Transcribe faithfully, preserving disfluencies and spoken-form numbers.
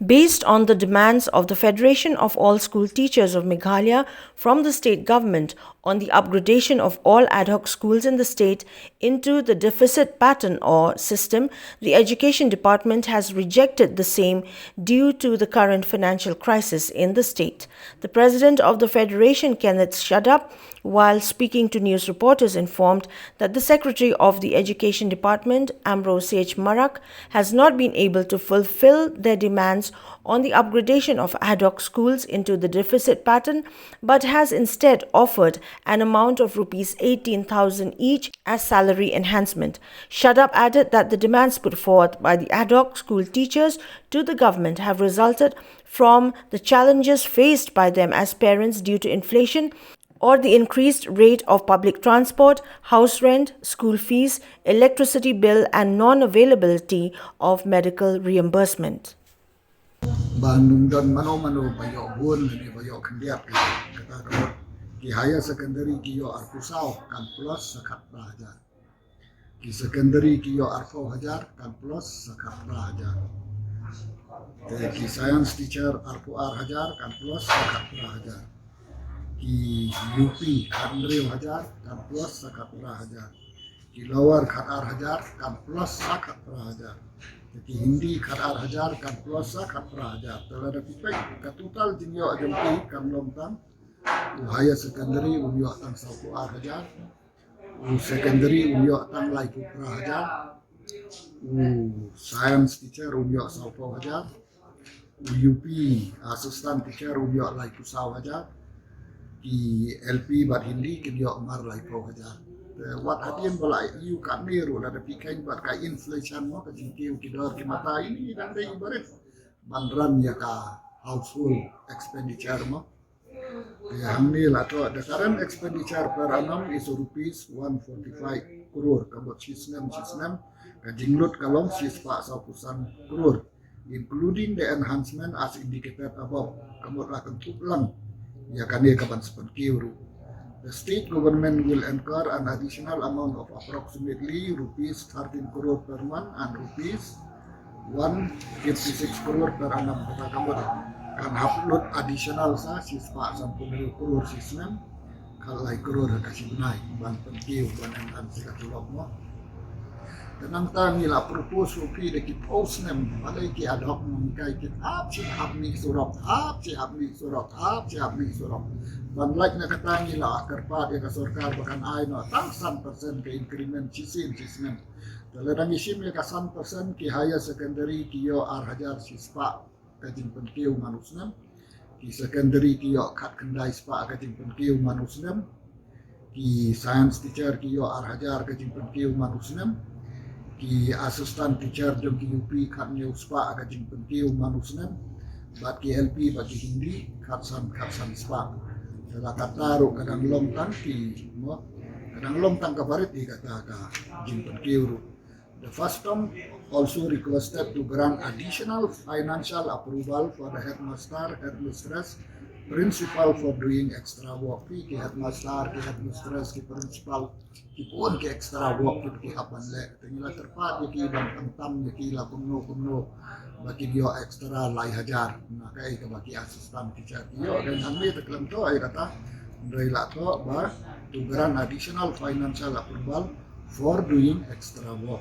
Based on the demands of the Federation of All School Teachers of Meghalaya from the state government on the upgradation of all ad hoc schools in the state into the deficit pattern or system, the Education Department has rejected the same due to the current financial crisis in the state. The president of the federation, Kenneth Shadap, while speaking to news reporters, informed that the secretary of the Education Department, Ambrose H. Marak, has not been able to fulfill their demands on the upgradation of ad hoc schools into the deficit pattern, but has instead offered an amount of rupees eighteen thousand each as salary enhancement. Shadap added that the demands put forth by the ad hoc school teachers to the government have resulted from the challenges faced by them as parents due to inflation or the increased rate of public transport, house rent, school fees, electricity bill, and non-availability of medical reimbursement. Ba ym don mano mano ba ïoh bun lane ba ïoh khyndiat ka, kata ka mut ki higher secondary ki ïoh arphew saw kan plus sa khatphra hajar. Ki secondary ki ïoh arphew hajar kan plus sa khatphra hajar. Te ki science teacher arphew ar hajar kan plus sa khatphra hajar. Ki U P khathynriew hajar kan plus sa khatphra hajar. Ki lower khatar hajar kan plus sa khatphra hajar. Te ki Hindi khatar hajar kan plus sa khatphra hajar. Te lada phi peit ka total jingïoh jong ki kan long tang u higher secondary un ïoh tang sawphew ar hajar. U secondary un ïoh tang laiphew phra hajar. U science teacher un ïoh sawphew hajar. U U P assistant teacher un ïoh laiphew saw hajar. Ki L P bad Hindi kin ïoh mar laiphew hajar. Te wat hadien ba la ïoh katne ruh lada phi kheiñ bad ka inflation mo, ka jingkiew ki dor ki mata, ine i dang dei i barit ban run ïa ka household expenditure mo. Te hangne la thoh, the current expenditure per annum is rupees one forty-five crore, ka mut shi snem shi snem ka jinglut ka long shispah sawphew san crore, including the enhancement as indicated above, ka mut la kynthup lang ïa kane ka ban sa pynkiew ruh. The state government will incur an additional amount of approximately rupees thirteen crore per month and rupees one fifty-six crore per annum. Kata ka mut kan hap lut additional sa shispah sanphew hynriew crore shi snem, khatlai crore ha ka shi bnai ban pynkiew ban enhance ka tulop mo. Te nangta ngi la propose ruh phi da ki phew snem, balei ki ad hoc nonghikai kin hap shi hap mih surok, hap shi hap mih surok, hap shi hap mih surok. Ban lait na kata ngi la kyrpad ïa ka sorkar ba kan ai noh tang san percent ka increment shisien shi snem. Te lada ngi shim ïa ka san percent, ki higher secondary ki ïoh ar hajar shispah ka jingpynkiew man u snem. Ki secondary ki ïoh khatkhyndai spah ka jingpynkiew man u snem. Ki science teacher ki ïoh ar hajar ka jingpynkiew man u snem. Ki assistant teacher jong ki U P khathynñiew spah ka jingpynkiew man u snem. Bad ki L P bad ki Hindi khatsan, khatsan spah. Te la kata ruh ka dang long tang ki mo, ka dang long tang ka barit ïa kata ka jingpynkiew ruh. The FASTOM also requested to grant additional financial approval for the headmaster, headmistress, principal for doing extra work. Phi ki headmaster, ki headmistress, ki principal, ki bun ki extra work ki, ki hap ban leh. Te ngi la kyrpad ïa ki ban pynkam ïa ki la kumno kumno ba kin ïoh extra lai hajar. Na kaei kaba ki assistant teacher ki ïoh, dang hangne te khlem thoh ïa kata. Hynrei la thoh ba to grant additional financial approval for doing extra work.